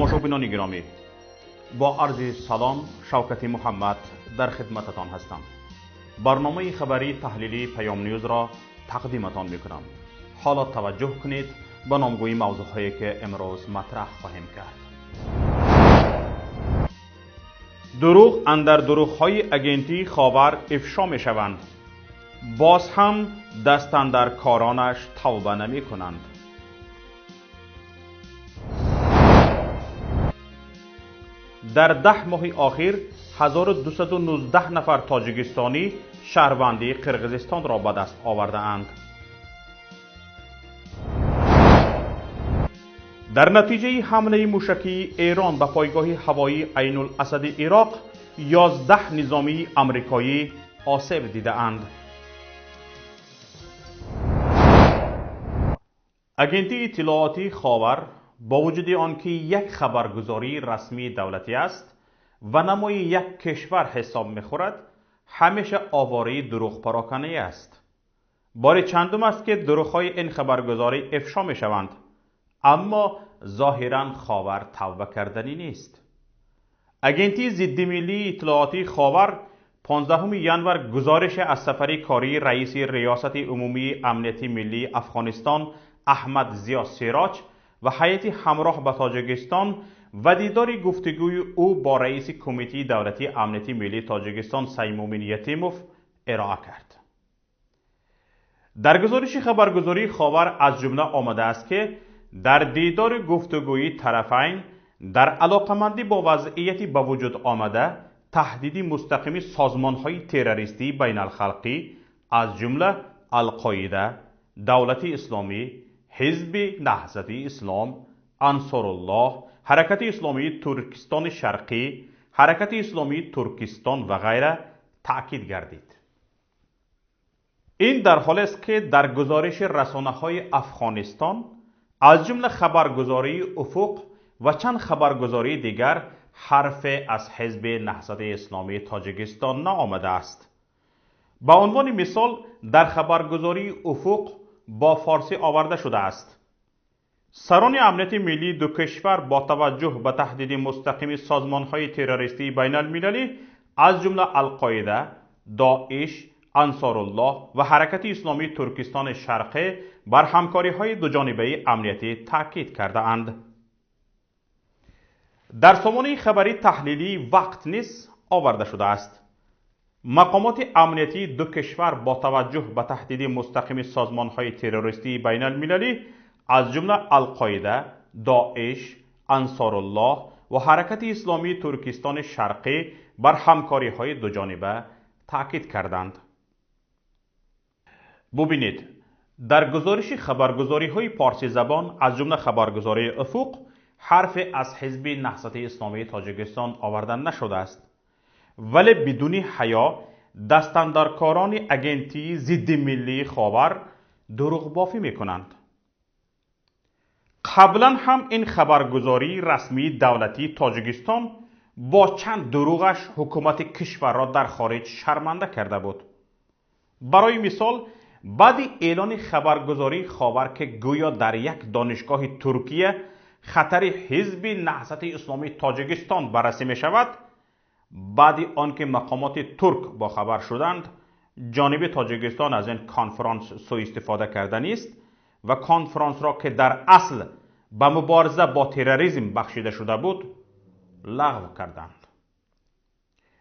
Тамошобинони гиромӣ, бо арзи салом Шавкати Муҳаммад дар хидмататон ҳастам. Барномаи хабарии таҳлилии Паём Ньюзро тақдиматон мекунам. Ҳоло таваҷҷӯҳ кунед ба номгӯи мавзӯъҳое ки имрӯз матраҳ хоҳем кард. Дурӯғ андар дурӯғҳои агентии Ховар ифшо мешаванд. Боз ҳам дастандаркоронаш тавба намекунанд. Дар 10 моҳи охир 1219 нафар тоҷикистонӣ шаҳрвандии Қирғизистонро ба даст овардаанд. Дар натиҷаи ҳамлаи мушакии Эрон ба пойгоҳи ҳавоии Айнуласади Ироқ 11 низомии амрикоӣ осеб дидаанд. Агентии иттилоотии Ховар бо вуҷуди он ки як хабаргузории расмии давлатӣ аст ва намои як кишвар ҳисоб мехӯрад, ҳамеша овораи дурӯғпароканӣ аст. Бори чандум аст ки дурӯғҳои ин хабаргузорӣ ифшо мешаванд, аммо зоҳиран Ховар тавба карданӣ нест. Агентии зиддимиллии иттилоотии Ховар 15 январ гузорише аз сафари кории раиси Риёсати умумии амнияти миллии Афғонистон Аҳмад Зиё Сироҷ ва ҳайати ҳамроҳ ба Тоҷикистон ва дидори гуфтугӯи ӯ бо раиси Кумитаи давлатии амнияти миллии Тоҷикистон Саймумин Ятимов ироа кард. Дар гузориши хабаргузории Ховар аз ҷумла омадааст ки дар дидори гуфтугӯи тарафайн дар алоқамандӣ бо вазъияти ба вуҷуд омада таҳдиди мустақими созмонҳои террористии байналхалқӣ аз ҷумла Алқоида, Давлати Исломӣ, Ҳизби Наҳзати Ислом, Ансоруллоҳ, Ҳаракати Исломии Туркистони Шарқӣ, Ҳаракати Исломии Туркистон ва ғайра таъкид гардид. Ин дар ҳолест ки дар гузориши расонаҳои Афғонистон аз ҷумла хабаргузории Уфуқ ва чанд хабаргузории дигар ҳарфе аз Ҳизби Наҳзати Исломии Тоҷикистон наомадааст. Ба унвони мисол дар хабаргузории Уфуқ бо форсӣ оварда шудааст: сарони амнияти миллии ду кишвар бо таваҷҷӯҳ ба таҳдиди мустақими созмонҳои террористии байналмилалӣ аз ҷумла Алқоида, Доиш, Ансоруллоҳ ва Ҳаракати Исломии Туркистони Шарқӣ бар ҳамкориҳои дуҷонибаи амниятӣ таъкид кардаанд. Дар сомонаи хабарии таҳлилии Вақт низ оварда шудааст: мақомоти амниятии ду кишвар бо таваҷҷӯҳ ба таҳдиди мустақими созмонҳои террористии байналмилалӣ аз ҷумла Алқоида, Доиш, Ансоруллоҳ ва Ҳаракати Исломии Туркистони Шарқӣ бар ҳамкориҳои дуҷониба таъкид карданд. Бубинед, дар гузориши хабаргузориҳои порсизабон аз ҷумла хабаргузории Уфуқ ҳарфе аз Ҳизби Наҳзати Исломии Тоҷикистон оварда нашудааст, вале бидуни ҳаё дастандаркорони агентии зиддимиллии Ховар дурӯғбофӣ мекунанд. Қаблан ҳам ин хабаргузории расмии давлатии Тоҷикистон бо чанд дурӯғаш ҳукумати кишварро дар хориҷ шарманда карда буд. Барои мисол, баъди эълони хабаргузории Ховар ки гӯё дар як донишгоҳи Туркия хатари Ҳизби Наҳзати Исломии Тоҷикистон баррасӣ мешавад, баъди он ки мақомоти турк бохабар шуданд, ҷониби Тоҷикистон аз ин конфронс суистифода карданист ва конфронсро ки дар асл ба мубориза бо терроризм бахшида шуда буд, лағв карданд.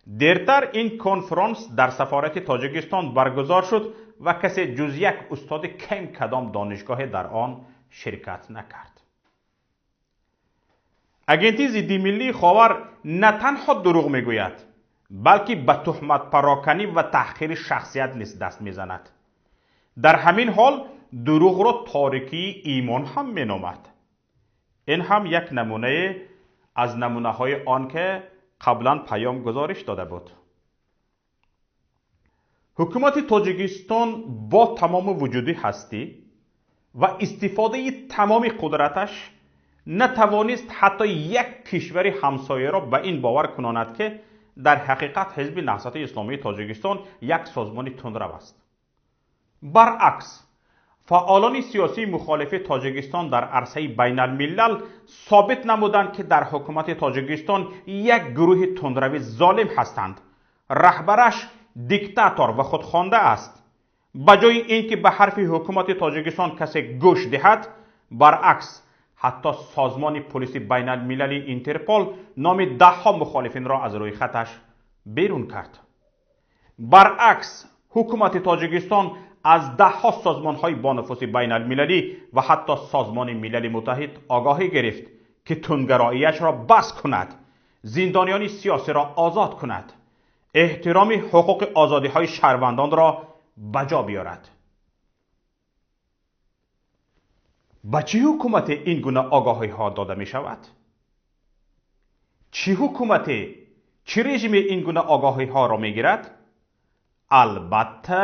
Дертар ин конфронс дар сафорати Тоҷикистон баргузор шуд ва касе ҷуз як устоди кем кадом донишгоҳе дар он ширкат накард. Агентии зиддимиллии Ховар на танҳо дурӯғ мегӯяд, балки ба туҳматпароканӣ ва таҳқири шахсият низ даст мезанад. Дар ҳамин ҳол дурӯғро торикии имон ҳам меномад. Ин ҳам як намунае аз намунаҳои он ки қаблан паём гузориш дода буд. Ҳукумати Тоҷикистон бо тамоми вуҷуди ҳастӣ ва истифодаи тамоми қудраташ натавонист ҳатто як кишвари ҳамсояро ба ин бовар кунонад ки дар ҳақиқат Ҳизби Наҳзати Исломии Тоҷикистон як созмони тундрав аст. Баръакс, Фаъолони сиёсии мухолифи Тоҷикистон дар арсаи байналмилал собит намуданд, ки дар ҳукумати Тоҷикистон як гурӯҳи тундрави золим ҳастанд. Раҳбараш диктатор ва худхонда аст. Ба ҷои ин ки ба ҳарфи ҳукумати Тоҷикистон касе гӯш диҳад, баръакс, ҳатто созмони полиси байналмилали Интерпол номи даҳҳо мухолифинро аз рӯйхаташ берун кард. Баръакс, ҳукумати Тоҷикистон аз даҳҳо созмонҳои бонуфузи байналмилалӣ ва ҳатто Созмони Милали Муттаҳид огаҳӣ гирифт, ки тундгароияшро бас кунад, зиндониёни сиёсиро озод кунад, эҳтироми ҳуқуқи озодиҳои шаҳрвандонро ба ҷо биёрад. Ба чӣ ҳукумате ин гуна огаҳиҳо дода мешавад? Чӣ ҳукумате, чӣ режиме ин гуна огаҳиҳоро мегирад? Албатта,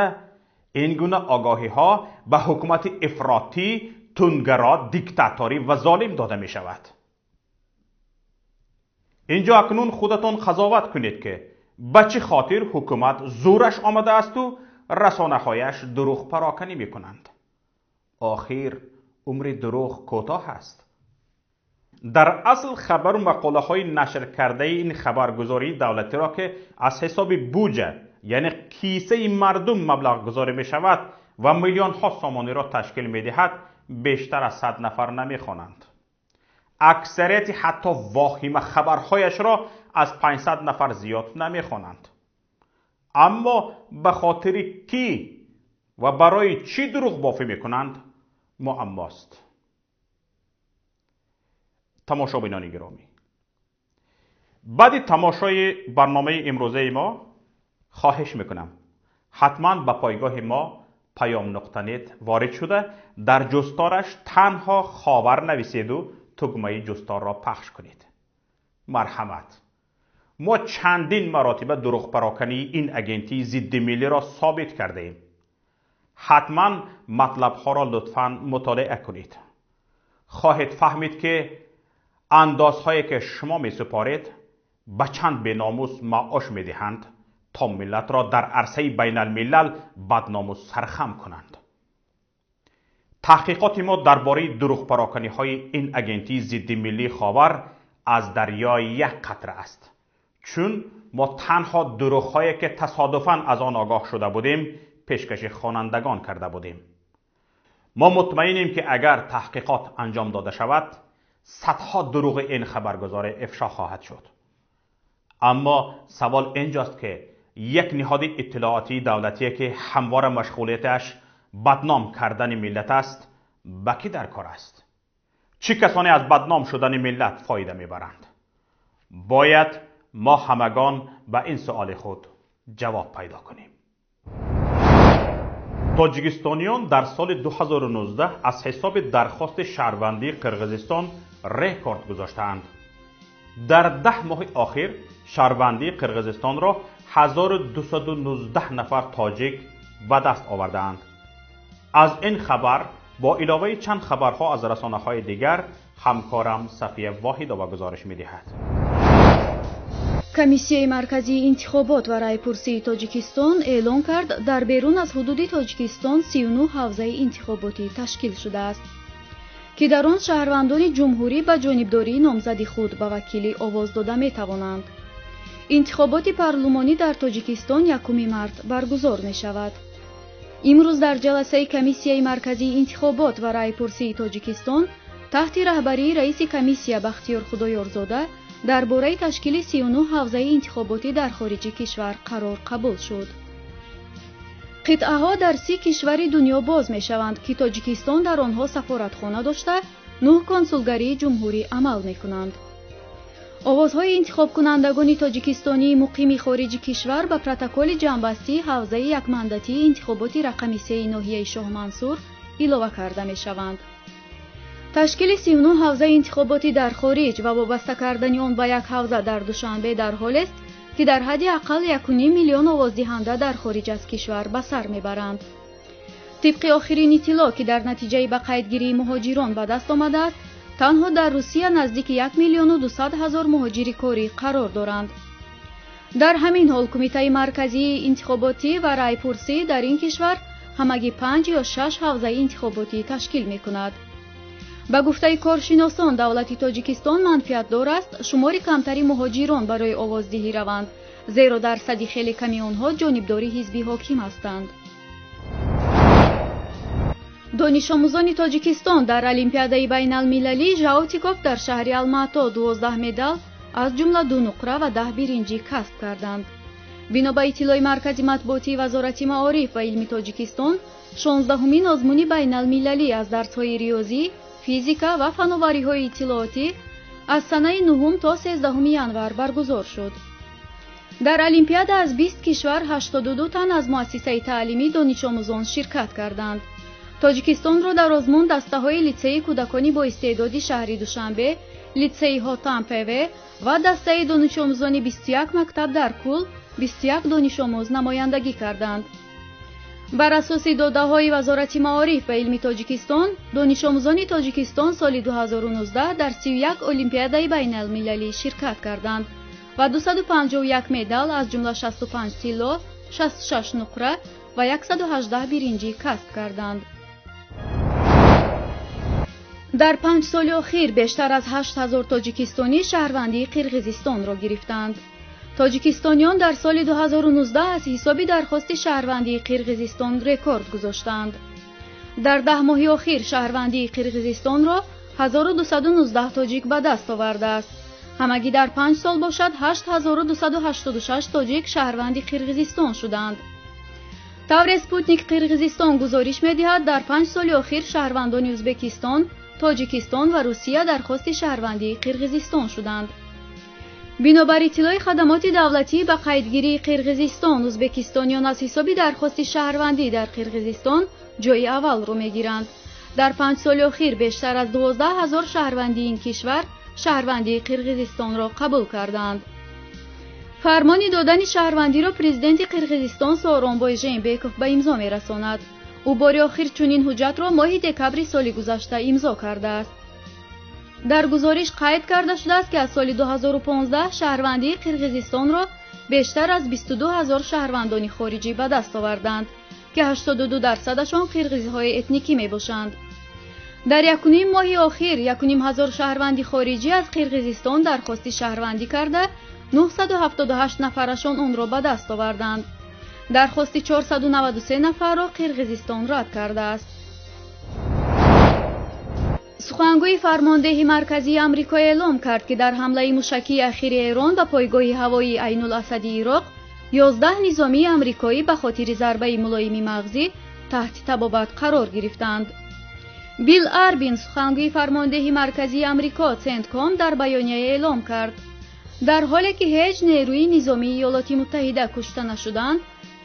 ин гуна огаҳиҳо ба ҳукумати ифротӣ, тундгаро, диктаторӣ ва золим дода мешавад. Инҷо акнун худатон қазоват кунед, ки ба чӣ хотир ҳукумат зӯраш омадаасту расонаҳояш дурӯғ пароканӣ мекунанд. Охир умри дурӯғ кӯтоҳ аст. Дар асл хабару мақолаҳои нашр кардаи ин хабаргузории давлатиро, ки аз ҳисоби буҷа, яъне кисаи мардум маблағгузорӣ мешавад ва миллионҳо сомониро ташкил медиҳад, бештар аз 100 нафар намехонанд. Аксарияти ҳатто воҳима хабарҳояшро аз 500 нафар зиёд намехонанд. Аммо ба хотири кӣ ва барои чӣ дурӯғ бофӣ мекунанд, муаммост. Тамошобинони гиромӣ, баъди тамошои барномаи имрӯзаи мо хоҳиш мекунам ҳатман ба пойгоҳи мо паём нуқта нет ворид шуда, дар ҷусттораш танҳо ховар нависеду тугмаи ҷустторро пахш кунед. Марҳамат, мо чандин маротиба дурӯғпарокании ин агентии зидди миллиро собит кардаем. Ҳатман матлабҳоро лутфан мутолиа кунед. Хоҳед фаҳмид, ки андозҳое ки шумо месупоред ба чанд беномус маош медиҳанд то миллатро дар арсаи байналмилал бадному сархам кунанд. Таҳқиқоти мо дар бораи дурӯғпароканиҳои ин агентии зидди миллии Ховар аз дарёи як қатра аст, чун мо танҳо дурӯғҳое ки тасодуфан аз он огоҳ шуда будем пешкаши хонандагон карда будем. Мо мутмаинем, ки агар таҳқиқот анҷом дода шавад, садҳо дурӯғи ин хабаргузорӣ ифшо хоҳад шуд. Аммо савол инҷост, ки як ниҳоди иттилоотии давлатие, ки ҳамвора машғулияташ бадном кардани миллат аст, ба кӣ дар кор аст? Чӣ касоне аз бадном шудани миллат фоида мебаранд? Бояд мо ҳамагон ба ин суоли худ ҷавоб пайдо кунем. Тоҷикистониён дар соли 2019 аз ҳисоби дархости шаҳрвандии Қирғизистон рекорд гузоштаанд. Дар 10 моҳи охир шаҳрвандии Қирғизистонро 1219 нафар тоҷик ба даст овардаанд. Аз ин хабар бо иловаи чанд хабарҳо аз расонаҳои дигар ҳамкорам Сафия Воҳидова гузориш медиҳад. Комиссияи марказии интихобот ва раъйпурсии Тоҷикистон эълон кард, дар берун аз ҳудуди Тоҷикистон 39 ҳавзаи интихоботӣ ташкил шудааст, ки дар он шаҳрвандони ҷумҳурӣ ба ҷонибдории номзади худ ба вакилӣ овоз дода метавонанд. Интихоботи парлумонӣ дар Тоҷикистон 1 март баргузор мешавад. Имрӯз дар ҷаласаи Комиссияи марказии интихобот ва раъйпурсии Тоҷикистон таҳти раҳбарии раиси комиссия Бахтиёр Худоёрзода дар бораи ташкили 39 ҳавзаи интихоботӣ дар хориҷи кишвар қарор қабул шуд. Қитъаҳо дар 30 кишвари дунё боз мешаванд, ки Тоҷикистон дар онҳо сафоратхона дошта, 9 консулгарии ҷумҳурӣ амал мекунанд. Овозҳои интихобкунандагони тоҷикистонии муқими хориҷи кишвар ба протоколи ҷамъбастии ҳавзаи якмандатии интихоботи рақами 3 ноҳияи Шоҳмансур илова карда мешаванд. Ташкили 39 ҳавзаи интихоботӣ дар хориҷ ва вобаста кардани он ба як ҳавза дар Душанбе дар ҳолест, ки дар ҳадди ақал 1,5 миллион овоздиҳанда дар хориҷ аз кишвар ба сар мебаранд. Тибқи охирин иттилоъ, ки дар натиҷаи ба қайдгирии муҳоҷирон ба даст омадааст, танҳо дар Русия наздики 1 200 000 муҳоҷири корӣ қарор доранд. Дар ҳамин ҳол Кумитаи марказии интихоботӣ ва раъйпурсӣ дар ин кишвар ҳамагӣ 5 ё 6 ҳавзаи интихоботӣ ташкил мекунад. Ба гуфтаи коршиносон, давлати Тоҷикистон манфиатдор аст шумори камтари муҳоҷирон барои овоздиҳӣ раванд, зеро дарсади хеле ками онҳо ҷонибдори ҳизби ҳоким ҳастанд. Донишомӯзони Тоҷикистон дар Олимпиадаи байналмилалӣ Жаутиков дар шаҳри Алмато 12 медал, аз ҷумла 2 нуқра ва 10 биринҷӣ касб карданд. Бино ба иттилои Маркази матбуотии Вазорати маориф ва илми Тоҷикистон, 16-умин озмуни байналмилалӣ аз дарсҳои риёзӣ, физика ва фановариҳои иттилоотӣ аз санаи 9 то 13 январ баргузор шуд. Дар Олимпиада аз 20 кишвар 82 тан аз муассисаи таълимӣ донишомӯзон ширкат карданд. Тоҷикистонро дар озмун дастаҳои литсеи кӯдакони боистеъдоди шаҳри Душанбе, литсеи Ҳотам ПВ ва дастаи донишомӯзони 21 мактаб дар кул 21 донишомӯз намояндагӣ карданд. Бар асоси додаҳои Вазорати маориф ва илми Тоҷикистон, донишомӯзони Тоҷикистон соли 2019 дар 31 олимпиадаи байналмилалӣ ширкат карданд ва 251 медал, аз ҷумла 65 тилло, 66 нуқра ва 118 биринҷӣ касб карданд. Дар 5 соли охир бештар аз 8000 тоҷикистонӣ шаҳрвандии Қирғизистонро гирифтанд. Тоҷикистониён дар соли 2019 аз ҳисоби дархости шаҳрвандии Қирғизистон рекорд гузоштанд. Дар 10 моҳи охир шаҳрвандии Қирғизистонро 1219 тоҷик ба даст овардааст. Ҳамагӣ дар 5 сол бошад 8286 тоҷик шаҳрванди Қирғизистон шуданд. Тавре Спутник Қирғизистон гузориш медиҳад, дар 5 соли охир шаҳрвандони Ӯзбекистон, Тоҷикистон ва Русия дархости шаҳрвандии Қирғизистон шуданд. Бинобар иттилои хадамоти давлатӣ ба қайдгирии Қирғизистон, ӯзбекистониён аз ҳисоби дархости шаҳрвандӣ дар Қирғизистон ҷойи аввалро мегиранд. Дар 5 соли охир бештар аз 12 000 шаҳрванди ин кишвар шаҳрвандии Қирғизистонро қабул карданд. Фармони додани шаҳрвандиро президенти Қирғизистон Сооронбой Жээнбеков ба имзо мерасонад. Ӯ бори охир чунин ҳуҷҷатро моҳи декабри соли гузашта имзо кардааст. Дар гузориш қайд карда шудааст, ки аз соли 2015 шаҳрвандии Қирғизистонро бештар аз 22 000 шаҳрвандони хориҷӣ ба даст оварданд, ки 82%-ашон қирғизиҳои этникӣ мебошанд. Дар 1,5 моҳи охир 1,5 ҳазор шаҳрванди хориҷӣ аз Қирғизистон дархости шаҳрвандӣ карда, 978 нафарашон онро ба даст оварданд. Дархости 493 нафарро Қирғизистон рад кардааст. Сухангӯи фармондеҳи марказии Амрико эълом кард, ки дар ҳамлаи мушакии ахири Эрон ба пойгоҳи ҳавоии Айнуласади Ироқ 11 низомии амрикоӣ ба хотири зарбаи мулоими мағзӣ таҳти табобат қарор гирифтанд. Билл Арбин, сухангӯи фармондеҳи марказии Амрико Центком, дар баёния эълом кард: дар ҳоле ки ҳеҷ нерӯи низомии Иёлоти Муттаҳида кушта нашуданд,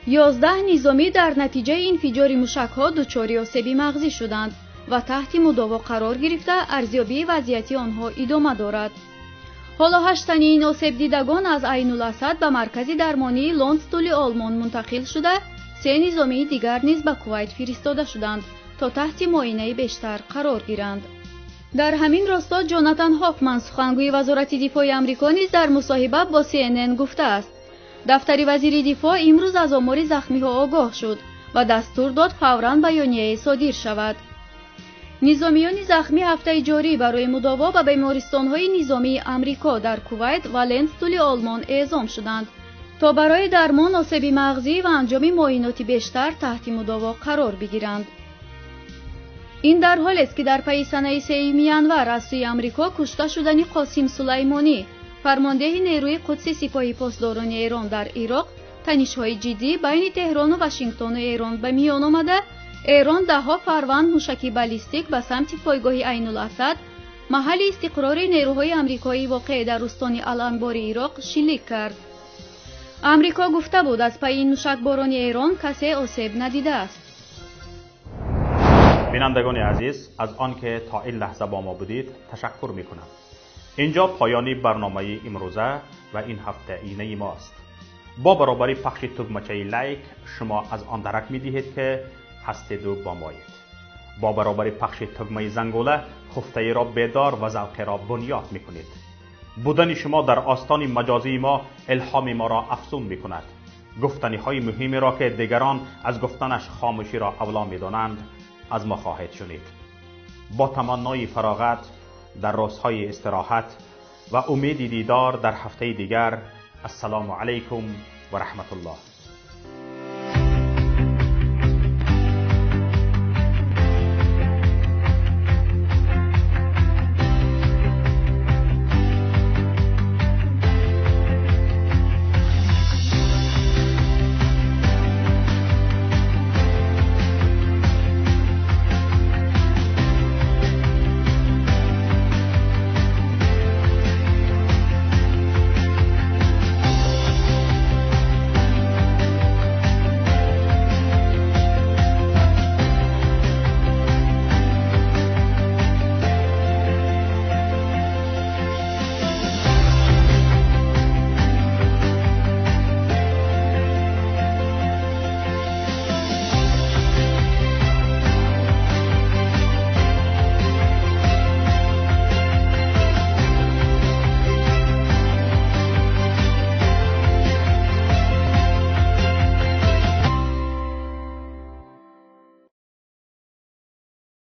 11 низомӣ дар натиҷаи инфиҷори мушакҳо дучори осеби мағзӣ шуданд ва таҳти мудово қарор гирифта, арзёбии вазъияти онҳо идома дорад. Ҳоло 8 тани ин осебдидагон аз Айнуласад ба маркази дармонии Лондстули Олмон мунтақил шуда, 3 низомии дигар низ ба Кувайт фиристода шуданд то таҳти муоинаи бештар қарор гиранд. Дар ҳамин росто Ҷонатан Ҳофман, сухангӯи Вазорати дифои Амрико низ дар мусоҳиба бо CNN гуфтааст: дафтари вазири дифоъ имрӯз аз омори захмиҳо огоҳ шуд ва дастур дод фавран баёнияе содир шавад. Низомиёни захмӣ ҳафтаи ҷорӣ барои мудово ба бемористонҳои низомии Амрико дар Кувайт ва Лендстули Олмон эъзом шуданд то барои дармон осеби мағзӣ ва анҷоми муоиноти бештар таҳти мудово қарор бигиранд. Ин дар ҳолест, ки дар пайи санаи 3 январ аз сӯи Амрико кушта шудани Қосим Сулаймонӣ, фармондеҳи нерӯи Қудси Сипоҳи Посдорони Эрон дар Ироқ, танишҳои ҷиддӣ байни Теҳрону Вашингтону Эрон ба миён омада, Эрон даҳҳо фарванд мушаки баллистик ба самти пойгоҳи Айнуласад, маҳалли истиқрори нерӯҳои амрикоӣ воқеъ дар устони Ал-Анбори Ироқ, шилик кард. Амрико гуфта буд, аз пайи ин мушакборони Эрон касе осеб надидааст. Бинандагони азиз, аз он ки то ин лаҳза бо мо будед ташаккур мекунам. Инҷо поёни барномаи имрӯза ва ин ҳафтаинаи мост. Бо баробари пахши тугмачаи лайк шумо аз он дарак медиҳед, ки ҳастеду бо моед. Бо баробари пахши тугмаи зангула хуфтаеро бедор ва завқеро бунёд мекунед. Будани шумо дар остони маҷозии мо илҳоми моро афзун мекунад. Гуфтаниҳои муҳимеро, ки дигарон аз гуфтанаш хомӯширо авло медонанд, аз мо хоҳед шунид. Бо таманнои фароғат дар рӯзҳои истироҳат ва умеди дидор дар ҳафтаи дигар, ассалому алайкум ва раҳматуллоҳ.